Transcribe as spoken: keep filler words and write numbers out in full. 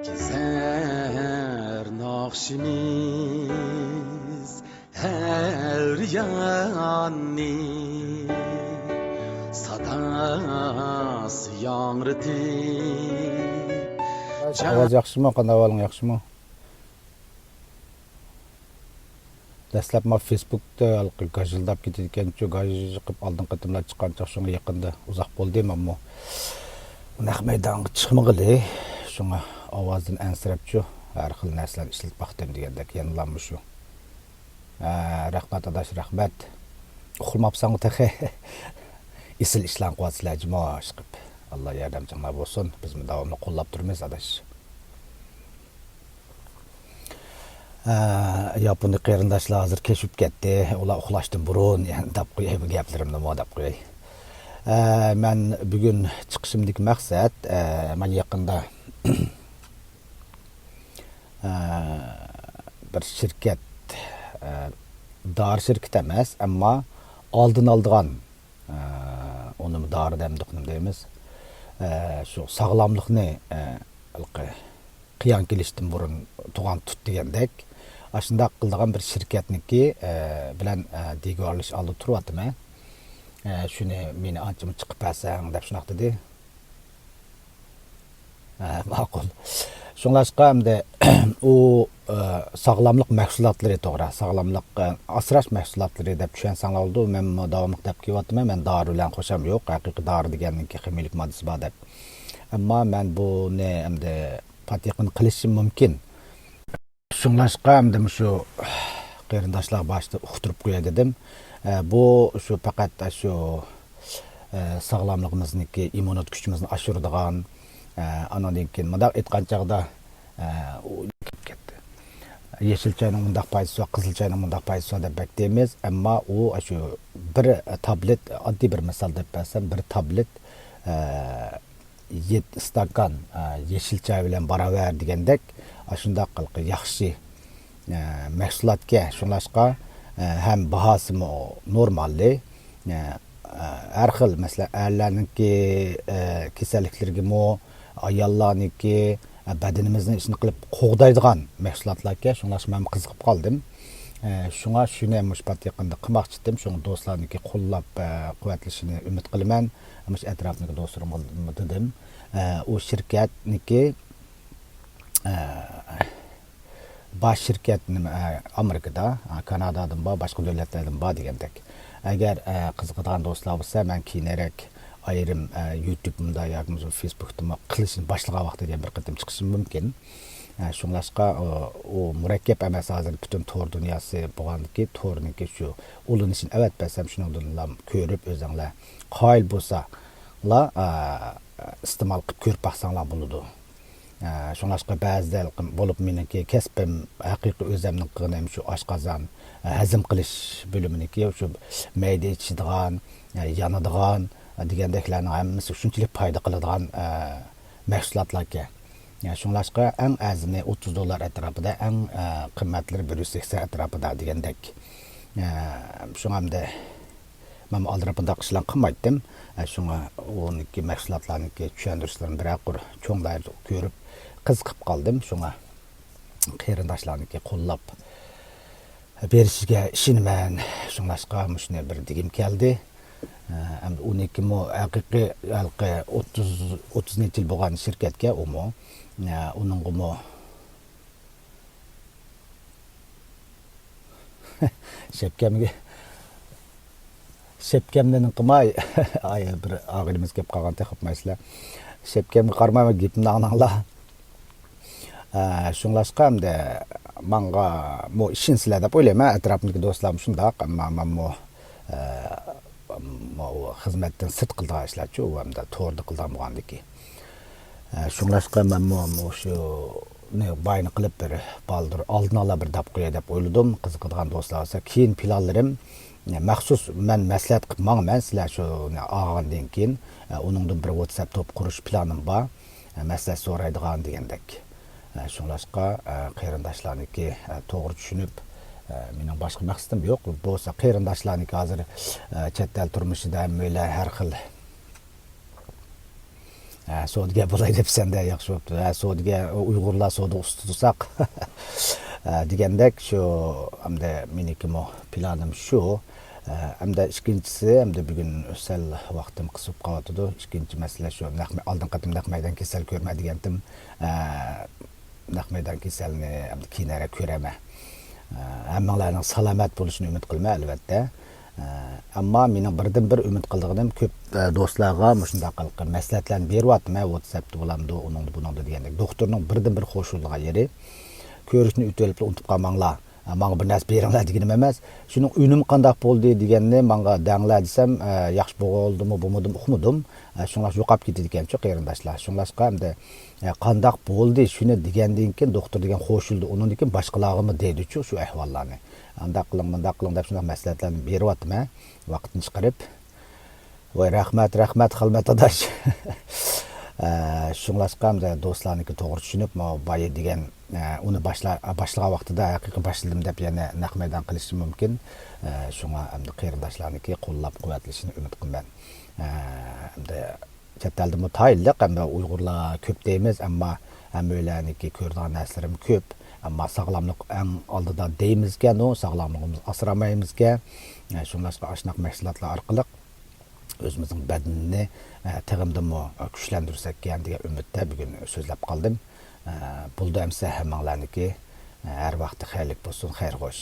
كېزەر ناخشىمىز ھەر ياننى، ساداسى ياڭرىتىپ. ئاۋاز ياخشىمۇ؟ قانداق ئەھۋالىڭ، ياخشىمۇ؟ دەسلەپ ما فېيسبۇكتا ھېلىقى گاژىلداپ كېتىدىكەنچۇ، گاژ قىلىپ ئالدىنقى قېتىملار چىققان چاغ، شۇڭا يېقىندا ئۇزاق بولدى مەنمۇ نەق مەيدانغا چىقمىغىلى. شۇڭا ئاۋازدىن ئەنسىرەپچۇ، ھەر خىل نەرسىلەرنى ئىشلىتىپ باقتىم دېگەندەك، يەنىلا مۇشۇ. ھە، رەھمەت ئاداش، رەھمەت. ئۇخلىماپسەنغۇ تېخى؟ ئېسىل ئىشلارنى قىلىۋاتىسىلەر جۇمۇ، ئىشقىلىپ. ئاللا ياردەمچىڭلار بولسۇن. بىزمۇ داۋاملىق قوللاپ تۇرىمىز ئاداش. ئە، ياپونىي قېرىنداشلار ھازىر كەچ بولۇپ كەتتى. ئۇلار ئۇخلاشتىن بۇرۇن، يەنە دەپ قوياي بۇ گەپلىرىمنىمۇ دەپ قوياي. ئە، مەن بۈگۈن چىقىشىمدىكى مەقسەت، ئە، مانا يېقىندا، ئە، بىر شىركەت، ئە، دارى شىركىتى ئەمەس، ئەمما ئالدىنى ئالىدىغان، ئە، ئۇنىمۇ دارى دەمدۇق نېمە دەيمىز، ئە، شۇ ساغلاملىقنى، ئە، ھېلىقى قىيان كېلىشتىن بۇرۇن تۇغان تۇت دېگەندەك، ئاشۇنداق قىلىدىغان بىر شىركەتنىكى، ئە، بىلەن، ئە، دېگۈۋارلىشىش ئالدىدا تۇرۇۋاتىمەن. ئە، شۇنى مېنى ئانچە-مۇنچە قىلىپ بەرسەڭ دەپ شۇنداق دېدى. ئە، ماقۇل. شۇڭلاشقا ئەمدى ئۇ، ئە، ساغلاملىق مەھسۇلاتلىرى توغرا، ساغلاملىق، ئە، ئاسراش مەھسۇلاتلىرى دەپ چۈشەنسەڭلار بولىدۇ. مەن داۋاملىق دەپ كېلىۋاتىمەن، مەن دارى بىلەن خوشام يوق، ھەقىقىي دارى دېگەننىڭكى خىمىيىلىك ماددىسى بار دەپ. ئەمما مەن بۇنى ئەمدى پات يېقىن قىلىشىم مۇمكىن. شۇڭلاشقا ئەمدى مۇشۇ قېرىنداشلار باشتا ئۇقتۇرۇپ قوياي دېدىم. ئە، بۇ شۇ پەقەت شۇ، ئە، ساغلاملىقىمىزنىڭكى ئىممۇنىتېت كۈچىمىزنى ئاشۇرىدىغان، ئە، ئانىڭدىن كېيىن مۇنداق ئېيتقان چاغدا، ئە، ئۇ كېتىپ كەتتى. يېشىل چاينىڭ مۇنداق پايدىسى بار، قىزىل چاينىڭ مۇنداق پايدىسى بار دەپ بەك دەيمىز، ئەمما ئۇ شۇ بىر تابلېت، ئاددىي بىر مىسال دەپ بەرسەم، بىر تابلېت، ئە، يەتتە ئىستاكان، ئە، يېشىل چاي بىلەن باراۋەر دېگەندەك، ئاشۇنداق ھېلىقى ياخشى، ئە، مەھسۇلاتكەن. شۇڭلاشقا، ئە، ھەم باھاسىمۇ نورماللى. ئە، ئە، ھەر خىل، مەسىلەن، ئەرلەرنىڭكى، ئە، كېسەللىكلىرىگىمۇ، ئاياللارنىڭكى، ئە، بەدىنىمىزنى ئىشىنى قىلىپ قوغدايدىغان مەھسۇلاتلاركەن. شۇڭلاشقا مەن قىزىقىپ قالدىم. ئە، شۇڭا شۇنى مۇشۇ پات يېقىندا قىلماقچىدىم. شۇڭا دوستلارنىڭكى قوللاپ، ئە، قۇۋۋەتلىشىنى ئۈمىد قىلىمەن. مۇشۇ ئەتراپتىكى دوستلىرىمغا دېدىم. ئە، ئۇ شىركەتنىكى، ئە، باش شىركەت نېمە، ئە، ئامېرىكىدا، ئە، كانادادىمۇ بار، باشقا دۆلەتلەردىمۇ بار دېگەندەك. ئەگەر، ئە، قىزىقىدىغان دوستلار بولسا، مەن كېيىنرەك ئايرىم، ئە، يۇتۇبىمدا ياكى بولمىسا فېيسبۇكتىمۇ قىلىشنى باشلىغان ۋاقتىدا يەنە بىر قېتىم چىقىشىم مۇمكىن. ئە، شۇڭلاشقا، ئۇ، ئۇ مۇرەككەپ ئەمەس، ھازىر پۈتۈن تور دۇنياسى بولغاندىكى تورنىڭكى شۇ ئۇلىنىشىنى ئەۋەتىپ بەرسەم، شۇنىڭدىنلا كۆرۈپ ئۆزۈڭلار قايىل بولساڭلار، ئە، ئىستېمال قىلىپ كۆرۈپ باقساڭلار بولىدۇ. ئە، شۇڭلاشقا بەزىدە بولۇپ مېنىڭكى كەسپىم، ھەقىقىي ئۆزۈمنىڭ قىلغىنىم شۇ ئاشقازان، ئە، ھەزىم قىلىش بۆلۈمىنىڭكى شۇ مەيدە ئېچىشىدىغان، ئە، يانىدىغان، ئە، دېگەندەكلەرنىڭ ھەممىسى شۇنچىلىك پايدا قىلىدىغان، ئە، مەھسۇلاتلاركەن. ئە، شۇڭلاشقا ئەڭ ئەرزىنى ئوتتۇز دوللار ئەتراپىدا، ئەڭ، ئە، قىممەتلىرى بىر يۈز سەكسەن ئەتراپىدا دېگەندەك. ئە، شۇڭا ئەمدى مەن ئالدىراپ بۇنداق ئىشلارنى قىلمايتتىم. ئە، شۇڭا ئۇنىڭكى مەھسۇلاتلارنىڭكى چۈشەندۈرۈشلىرىنى بىرەر قۇر چوڭ دائىرىدە كۆرۈپ قىزىقىپ قالدىم. شۇڭا قېرىنداشلارنىڭكى قوللاپ بېرىشىگە ئىشىنىمەن. شۇڭلاشقا مۇشۇنى بىر دېگۈم كەلدى. ئە، ئەمدى ئۇنىڭكىمۇ ھەقىقىي ھېلىقى ئوتتۇز، ئوتتۇز نەچچە يىل بولغان شىركەتكە ئۇمۇ. ئە، ئۇنىڭغىمۇ شەپكەمگە، شەپكەمنى نېمە قىلماي، ئاي، بىر ئاغىنىمىز كەپ قالغان تېخى ئۇقمايسىلەر. شەپكەمگە قارىماي گېپىمنى ئاڭلاڭلار. ئە، شۇڭلاشقا ئەمدى ماڭا بۇ ئىشىنسىلەر دەپ ئويلايمەن، ئەتراپىمدىكى دوستلارمۇ شۇنداق، ئەمما مەنمۇ، ئە، مۇ-، خىزمەتتىن سىرت قىلىدىغان ئىشلارچۇ، ئۇ ئەمدى توردا قىلىدىغان بولغاندىكى. ئە، شۇڭلاشقا مەنمۇ مۇشۇنى بايىنى قىلىپ بىر بالدۇر ئالدىن ئالا بىر دەپ قوياي دەپ ئويلىدىم. قىزىقىدىغان دوستلار بولسا، كېيىن پىلانلىرىم، ئە، مەخسۇس مەن مەسلىھەت قىلىپ ماڭىمەن، سىلەر شۇنى ئالغاندىن كېيىن، ئە، ئۇنىڭدىن بىر ۋاتساپ توپ قۇرۇش پىلانىم بار. ئە، مەسلىھەت سورايدىغان دېگەندەك. ئە، شۇڭلاشقا، ئە، قېرىنداشلارنىڭكى، ئە، توغرا چۈشىنىپ، ئە، مېنىڭ باشقا مەقسىتىم يوق. بولسا قېرىنداشلارنىڭكى ھازىر، ئە، چەت ئەل تۇرمۇشىدا ھەممەيلەن ھەر خىل، ھە، سودىگەر بولاي دەپسەن-دە، ياخشى بوپتۇ. ھە، سودىگەر، ئۇيغۇرلار سودا ئۇستىساق. ھە، دېگەندەك، شۇ، ئەمدى مېنىڭكىمۇ پىلانىم شۇ. ھە، ئەمدى ئىككىنچىسى، ئەمدى بۈگۈن سەل ۋاقتىم قىس بولۇپ قالىۋاتىدۇ. ئىككىنچى مەسىلە شۇ، نەق مەي-، ئالدىنقى قېتىم نەق مەيدان كېسەل كۆرمە دېگەنتىم. ھە، نەق مەيدان كېسەلنى ئەمدى كېيىنرەك كۆرەرمەن. ھە، ھەممىڭلارنىڭ سالامەت بولۇشىنى ئۈمىد قىلىمەن، ئەلۋەتتە. ئە، ئەمما مېنىڭ بىردىنبىر ئۈمىد قىلىدىغىنىم، كۆپ، ئە، دوستلارغا مۇشۇنداق قىلىپ مەسلىھەتلەرنى بېرىۋاتىمەن، ۋاتساپتا بولامدۇ، ئۇنىڭدا، بۇنىڭدا دېگەندەك. دوختۇرنىڭ بىردىنبىر خوش بولىدىغان يېرى، كۆرۈشنى ئۆتۈۋېلىپلا ئۇنتۇپ قالماڭلار. ئە، ماڭا بىر نەرسە بېرىڭلار دېگىنىم ئەمەس. شۇنىڭ ئۈنۈمى قانداق بولدى دېگەننى ماڭا دەڭلار دېسەم، ئە، ياخشى بولدىمۇ، بولمىدىمۇ ئۇقمىدىم. ئە، شۇڭلاشقا يوقاپ كېتىدىكەنچۇ قېرىنداشلار. شۇڭلاشقا ئەمدى، ئە، قانداق بولدى شۇنى دېگەندىن كېيىن، دوختۇر دېگەن خوش بولدى، ئۇنىڭدىن كېيىن باشقىلارغىمۇ دەيدىچۇ شۇ ئەھۋاللارنى. ئانداق قىلىڭ، مۇنداق قىلىڭ دەپ شۇنداق مەسلىھەتلەرنى بېرىۋاتىمەن، ۋاقىتنى چىقىرىپ. ۋاي، رەھمەت، رەھمەت، خىلمەت ئاداش. ئە، شۇڭلاشقا، ئەمدى دوستلارنىڭكى توغرا چۈشىنىپ، ماۋۇ بايا دېگەن، ئە، ئۇنى باشلا-، باشلىغان ۋاقتىدا ھەقىقىي باشلىدىم دەپ يەنە نەق مەيدان قىلىشى مۇمكىن. ئە، شۇڭا ئەمدى قېرىنداشلارنىڭكى قوللاپ قۇۋۋەتلىشىنى ئۈمىد قىلىمەن. ئە، ئەمدى چەت ئەلدىمۇ تايىنلىق، ئەمما ئۇيغۇرلار كۆپ دەيمىز، ئەمما ھەممەيلەننىڭكى كۆرىدىغان نەرسىلىرىمۇ كۆپ. ئەمما ساغلاملىق ئەڭ ئالدىدا دەيمىزكەن، ئۇ ساغلاملىقىمىزنى ئاسرىمايمىزكەن. ئە، شۇڭلاشقا ئاشۇنداق مەشغۇلاتلار ئارقىلىق ئۆزىمىزنىڭ بەدىنىنى، ئە، تېخىمدىمۇ كۈچلەندۈرسەككەن دېگەن ئۈمىدتە بۈگۈن سۆزلەپ قالدىم. ئە، بولدى ئەمسە ھەممىڭلارنىڭكى، ئە، ھەر ۋاقتى خەيرلىك بولسۇن، خەير خوش.